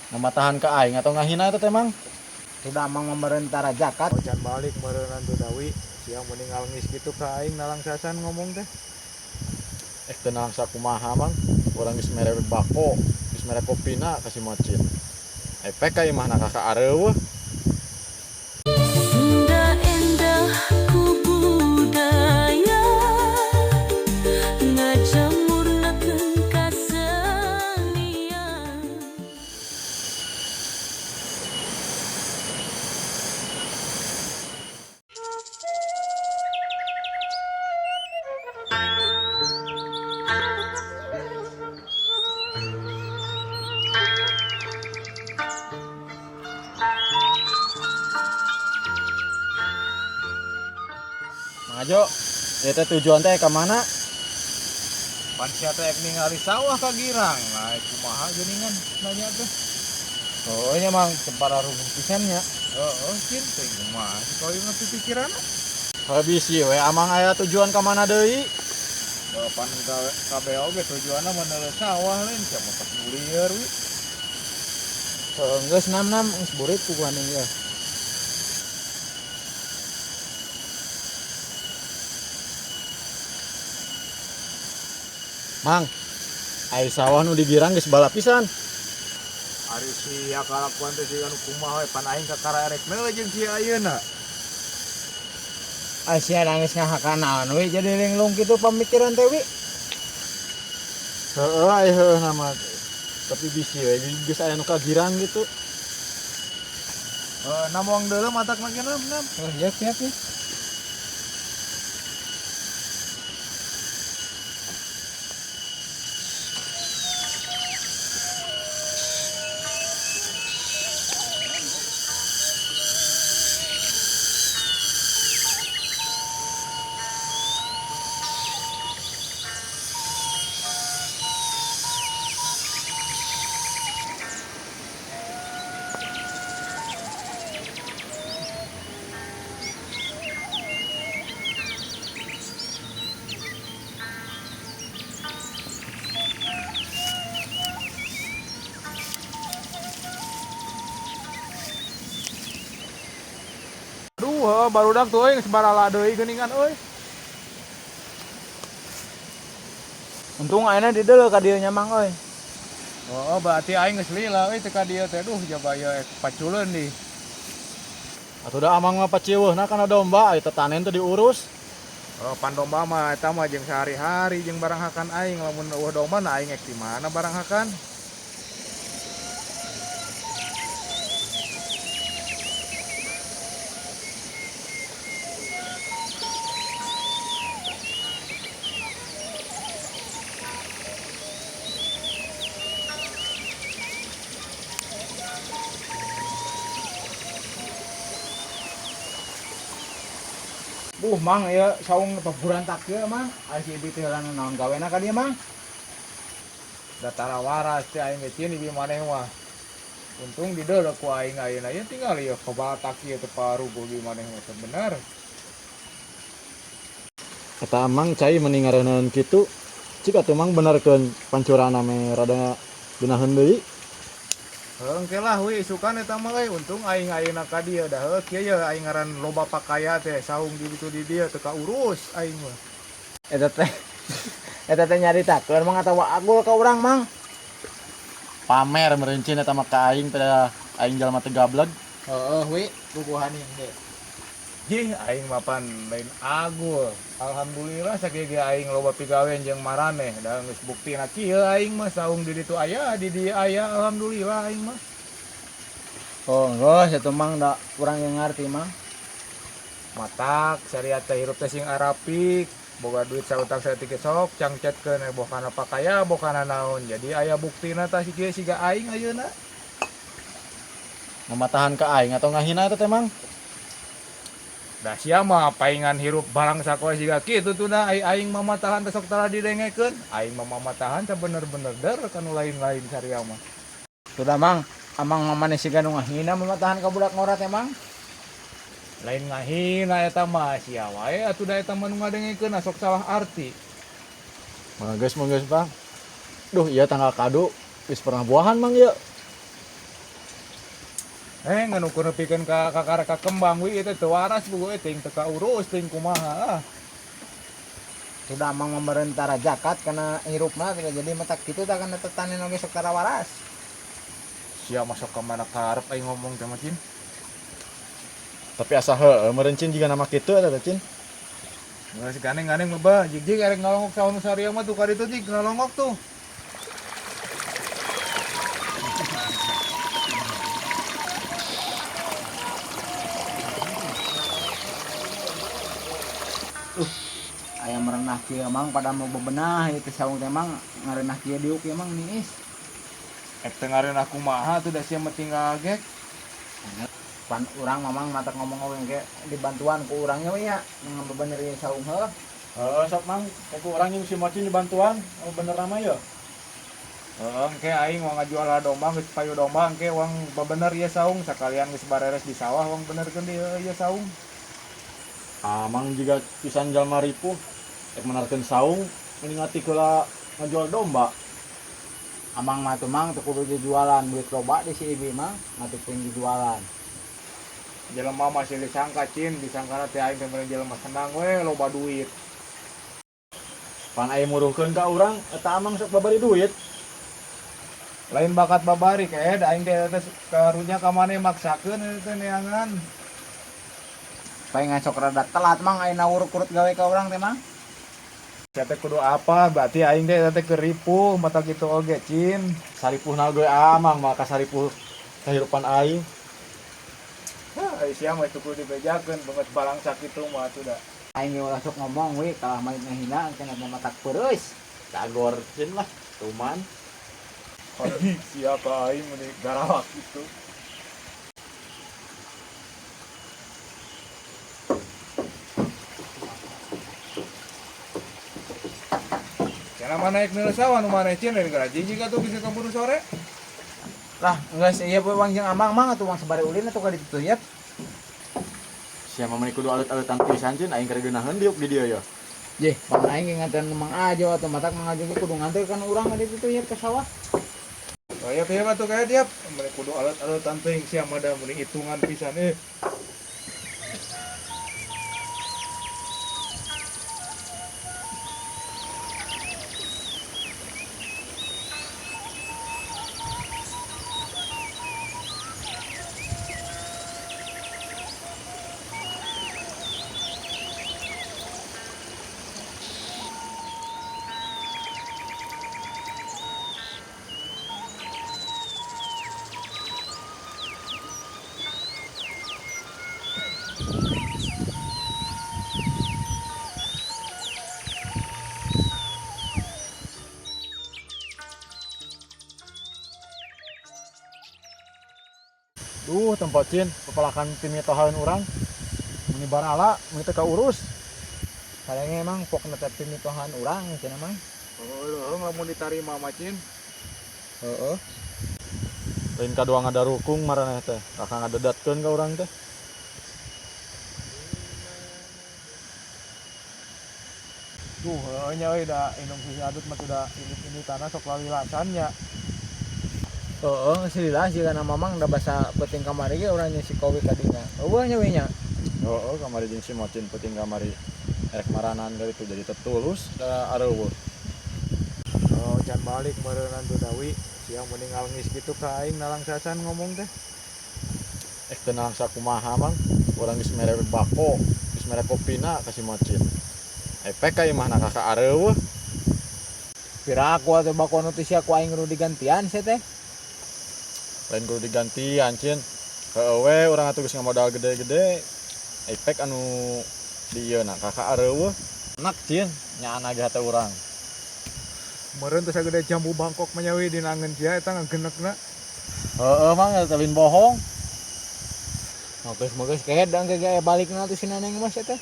Ngamatahan ka aing atau ngahina eta teh, Mang? Sudah Mang memerintah zakat. Oh, can balik meureunnan tuh dawi. Sia mending ngalengis kitu ka aing nalangsasan ngomong teh. Teu nalangsa kumaha, Mang? Urang geus mere bako, geus mere kopina ka si Mocin. Epek ka imahna ka areueuh. Sunda endah ku budaya ngajamurnakeun kasenian. Mang Ajo, ieu teh tujuan teh ka mana? Pan sia teh ek ningali sawah ka girang. Nah, kumaha geuningan nanya teh. Oh, nya Mang, cempara ruguh pisan nya. Heeh, cin teh kumaha si koyo ngerti pikiranna. Habis ieu we amang aya tujuan ka mana deui? Heuh, pan kabeh oge tujuanna meuneuleus sawah lain sia mah pas lieur wi. Heuh, geus nam-nam geus burit puguhan ieu. Mang, ai sawah nu di girang geus balap pisan. Ari sia kalakuan teh siga nu kumaha we pan aing kakara erek meuleuh jeung sia ayeuna. Ai sia nangis ngahakan naon we jadi linglung kitu pamikiran teh wi. Heeh, ai heueuh nama. Tapi bisi we geus aya nu kagirang gitu. Heuh, nam wang deuleu matak lagi nam nam. Oh, iya siap ya. Aduh, heuh, barudak tuh euy geus barala deui geuningan euy. Untung ayeuna di deuleu ka dieu nya Mang euy. Heeh, berarti aing geus lila euy teh ka dieu teh duh jaba ieu ek paculeun di. Atuh da amang mah paciweuhna kana domba, ai tetanen teu diurus. Oh, pan domba mah eta mah jeung sehari-hari jeung barang hakan aing lamun eueuh domba na aing ek di mana barang hakan. Buh Mang ieu saung paburantak ieu Mang. Ai si ibi teh heulana naon gawena ka dieu Mang? Da tara waras teh aing ge cieun ibi maneh mah. Untung di deuleu ku aing ayeuna ieu tinggal ieu kabatak ieu teh paruguh ibi maneh mah teh bener. Eta Amang cai mending ngareuneuheun kitu. Cik atuh Mang benerkeun pancurana me rada geunaheun deui. Heuh, engke lah wi isukan eta mah euy untung aing ayeuna ka dieu da heuh kieu ye aing ngaran loba pakaya teh saung di ditu di dieu teu kaurus aing mah. Eta teh eta teh nyaritakeun Mang atawa agul ka urang Mang. Pamer meureun eta mah ka aing pada aing jalma teu gableg. Heeh wi puguhan ieu ge. Jih aing mah pan lain agul. Alhamdulillah sakieu ge aing loba pigawean jeung maraneh da geus buktina kieu aing mah saung di ditu aya di dieu aya alhamdulillah aing mah. Oh, geus atuh Mang da urang yang ngarti Mang. Matak syariat teh hirup teh sing arapik, boga duit sautang saeutik ge sok cangcetkeun boh kana pakaya boh kana naon. Jadi aya buktina tah kieu siga aing ayeuna. Mamatahan ka aing atau ngahina eta teh Mang? Da sia mah paingan hirup barang sakoe siga kitu tuh da ai aing mamatahan teh sok tara didengekeun. Aing mah mamatahan sabener-bener der kanu lain-lain saria mah. Sudah Mang, amang mamane siga nu ngahina mamatahan ka budak ngora teh Mang. Lain ngahina eta mah sia wae atuh da eta mah nu ngadengekeun sok salah arti. Mangga geus Mang. Duh, ieu tanggal kadu geus pernah buahan Mang ieu. Ngan ukur nepikeun ka kakara ka kembang wi ieu teh teu waras buku teh teu kaurus teuing kumaha ah. Sudah mang memerintah zakat karena hirupna tidak jadi matak kitu tah kana tetanen oge sok tara waras. Sia masuk ka mana karep aing ngomong teh mah Cin. Tapi asa heueuh meureun Cin jiga nama kitu eta teh Cin. Geus gandeng-gandeng mah bah, jig-jig erek ngalongok saha nu saria mah tuh ka ditu jig ngalongok tuh. Aya merenah kieu mang pada mau bebenah ieu teh saung teh mang ngarenah kieu diuk ieu mang niis. Ek teu ngareunah kumaha tuh da sia mah tinggal gek. Pan urang mamang matak ngomong oge engke dibantuan ku urangnya we nya ngabebener ieu saung heuh. Heeh sok mang, ku urang jeung si Mocin dibantuan, oh bener mah ye. Heeh, engke aing mau ngajual domba geus payu domba engke wang bebener ieu saung sakalian geus bareres di sawah wang benerkeun di ieu saung. Amang juga pisan jalma ripuh rek meunarkeun saung mending ati heula ngajual domba. Amang mah tuh mang teu kudu jualan duit loba di si ibi mang ngatupin jualan. Jelema masih disangka Cin, disangkana teh aing teh meureun jelema senang we loba duit. Pan aya muruhkeun ka urang eta amang sok babari duit. Lain bakat babari kayak aing teh eta karunya ka maneh maksakeun eta teh neangan. Paling sok rada telat mang ayeuna urut-urut gawe ka urang teh mang. Sia teh kudu apa? Berarti aing teh eta teh keur ripuh mata kitu oge Cin. Saripuhna ge amang mah kasaripuh kehidupan aing. Hah, ai sia mah teu kudu dibejakeun beungeut balangsa kitu mah atuh da. Aing ge ulah sok ngomong we kalah mah ngahina engke matak peureus. Cagor Cin lah, tuman. Pagi sia ka aing meuni garawak kitu. Cenah mah naik neuleuh sawah nu maneh Cin dari garaji jika tuh bisa keburu sore. Lah, geus ieu we wang jeung amang mang atuh wang sabari ulin atuh ka ditu yep. Sia mah meuni kudu alit-alitan pisan Cin, aing keur geunaheun diuk di dieu ye. Jeh, pan aing ge nganteun Mang Ajo atuh matak Mang Ajo ge kudu nganter kan urang ka ditu tuh yep ke sawah. Oh iya piye atuh kayak tiap meuni kudu alit-alitan teuing sia mah da meuni hitungan pisan eh. Duh, tempat Cin, pepelakan pimitohaeun urang. Meni barala, meni teu kaurus. Sayangnya emang pokna teh pimitohan urang cenah mang. Oh, leuheung lamun ditarima mah Cin. Heeh. Lain kadua ngadarukung maraneh teh, kakak ngadedatkeun ka urang teh. Duh, heueuh nya euy da indung si Adut mah da ini tanah sok lalilasan nya. Heeh, geus lila sih kana mamang da basa peuting kamari ge urang jeung si Kowi ka dinya. Eueuh nya we nya. Heeh, kamari jeung si Mocin peuting kamari erek maranan ka ditu jadi tetulus da areuweuh. Oh, can balik meureunnan tuh dawi. Sia mending ngalengis kitu ka aing nalangsasan ngomong teh. Ek teu nalangsa kumaha mang, urang geus mere bako, geus mere kopina ka si Mocin. Epek ka imahna ka areuweuh. Pira aku atuh bako nu teh sia ku aing kudu digantian sia teh. Lain kudu digantian Cin. Heueuh we urang atuh geus ngamodal gede-gede. Epek anu di ieu na kakak areuweuh. Enak Cin, nyaana ge hate urang. Meureun teh sagede jambu Bangkok mah nya we dina angeun sia eta ngagenekna. Heeh mang eta lain bohong. Geus mah geus kehed engke ge aya balikna tuh si Neneng mah sia teh.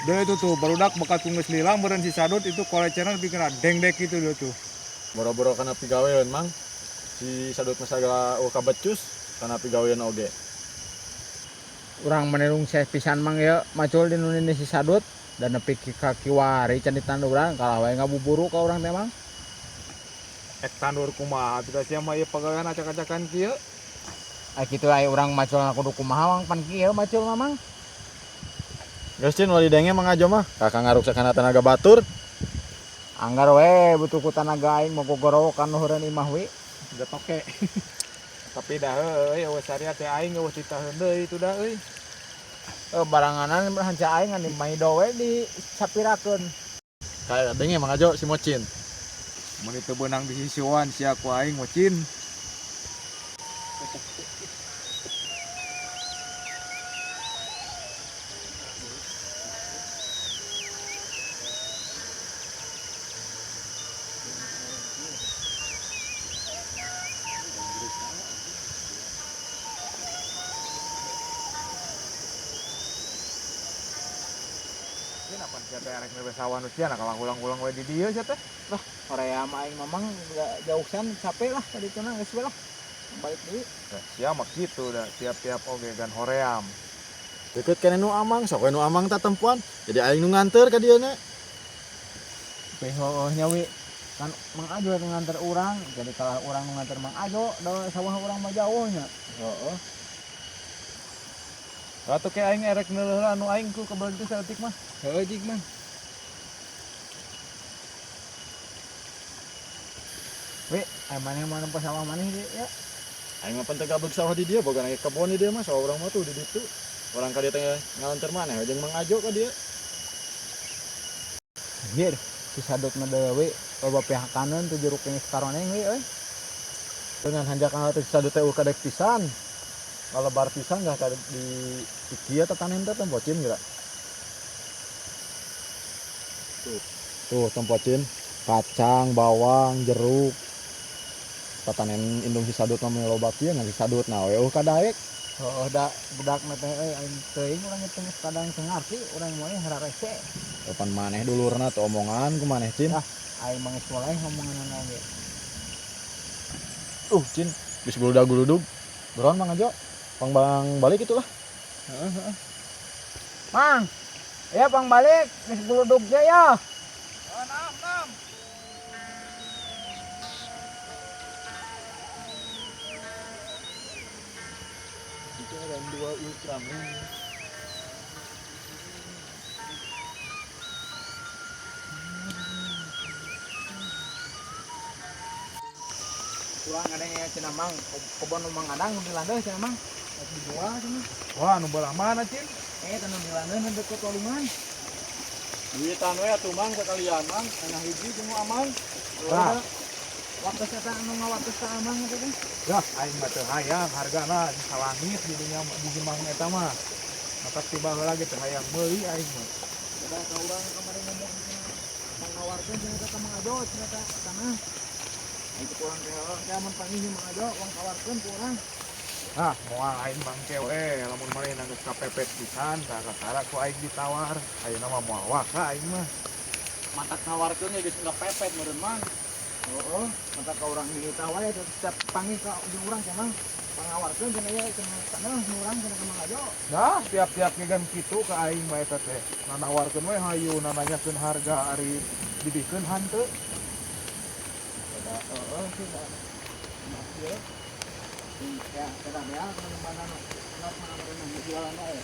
Deh itu tuh barudak bakat geus lila meureun si Sadut itu kolecenan bikin dengdek gitu dia tuh. Boro-boro kana pigaweun mang. Si Sadut mah sagala eueuh kabecus kana pigaweun oge. Urang menelung saya pisan mang ya macul di nu si Sadut. Dan nepi ka kiwari can ditanduran kalah wae ngabuburu ka urang teh Mang. Ek tandur kumaha atuh da sia mah ieu pagawean acak-acakan kieu. Ai kitu ai urang maculna kudu kumaha Mang, pan kieu macul mah Mang. Geus Cin, ulah didenge Mang Ajo mah. Kakak ngaruksak kana tanaga batur. Anggar we butuh ku tanaga aing mau gogorowokan nuhureun imah wi. Getoke. Tapi dah heueuh eueuh saria teh aing eueuh titaheun deui itu dah euy. Baranganan hanca aing ngan di maido we disapirakeun. Kayak denge Mang Ajo si Mocin. Mun teu beunang disisiwan sia ku aing Mocin. Apan sia teh arek newe sawah nu sia nah kalah ulang-ulang we di dieu sia teh. Korea mah aing mamang jauh san capek lah tadi teh geus we lah. Balik deui. Nah, sia mah kitu da tiap-tiap oge gan hoream. Deket keneh nu amang, sok we nu amang tatempuan. Jadi aing nu nganter ka dieu na. Heueuh nya wi. Kan Mang Ajo yang nganter urang, jadi kalah urang nu nganter Mang Ajo, da sawah urang mah jauh nya. Heeh. Atuh ke aing erek neuleuh anu aing ku kebon teh saeutik mah. Heueuh jig mah. Wi, ai maneh mah nempo sawah maneh di ya. Aing mah pan teu gableg sawah di dieu, boga ge kebon di dieu mah, sawah urang mah tuh di ditu. Urang ka dieu teh ngalanter maneh we jeung Mang Ajo ka dieu. Anjir, si sadut mah deui loba pihakaneun tuh jeruk geus karoneng wi euy. Dengan hanjakan teh si sadut teh eueuh kadek pisan. Ngalebar pisan dah ka di kieu tatanen teh tempocin geura. Tuh, tuh tempocin kacang, bawang, jeruk. Tatanen indung si sadut mah loba kieu ngan si sadut na we eueuh kadaek. Heueuh da budak mah teh euy aing teuing urang teh geus kadang teu ngarti urang mah hararese. Kapan maneh dulurna tuh omongan ku maneh Cin. Ah, aing mah geus mulai ngomongan oge. Cin, geus guludag-guludug. Buruan Mang Ajo. Pang bang balik itulah. Heeh, heeh. Mang, ya pang balik geus guludug ge ya. Enam, enam. Bicara dua Ultraman. Kurang ada yang cenah Mang, kebon Mang Adang nu dilandeuh cenah Mang. Rek dijual cenah. Wah, nu belah mana, Cin? Teu nu dilandeuh nu deket walungan. Duitan we atuh Mang sekalian Mang, enak hiji jeung nu amang. Nah. Waktu eta anu ngawates ka amang eta teh. Dah, aing mah teu hayang hargana salangit di dinya di Mang eta mah. Matak tiba heula ge teu hayang meuli aing mah. Udah ka urang kamari ngomong cenah. Mang nawarkeun cenah eta ka Mang Ajo cenah eta tanah. Aing teh kurang teh heula teh amun panggih jeung Mang Ajo uang tawarkeun ku urang. Ah, moal aing bangke we lamun manehna geus kapepet pisan tah kakara ku aing ditawar. Ayeuna mah moal waka aing mah. Matak nawarkeun ge geus ngapepet meureun Mang. Heeh, matak ka urang ditawar wae teh panggih ka jeung urang teh Mang. Pangawarkeun cenah ieu cenah tanah nu urang cenah ka Mang Ajo. Nah, tiap-tiap ngegan kitu ka aing mah eta teh. Nanawarkeun we hayu nananyakeun harga ari dibikeun hanteu. Heeh, sih da. Nah, ieu. Ya, kada ya, mana nu nok mana nu jualan wae.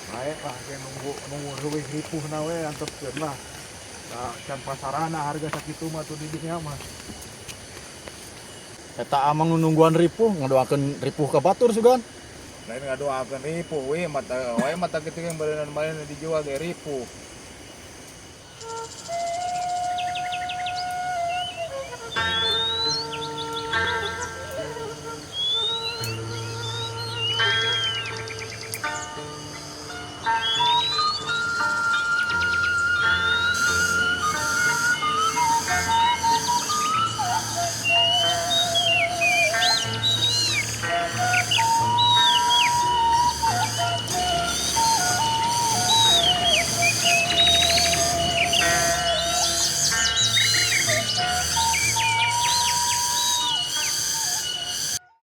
Bae lah ke nunggu leuwih ripuhna we antepkeun lah. Nah, can pasarana harga sakitu mah tuh di dinya mah. Eta amang nu nungguan ripuh, ngadoakeun ripuh ka batur sugan. Lain ngadoakeun ripuh we mata we mata kitu yang beureunan manehna dijual ge ripuh.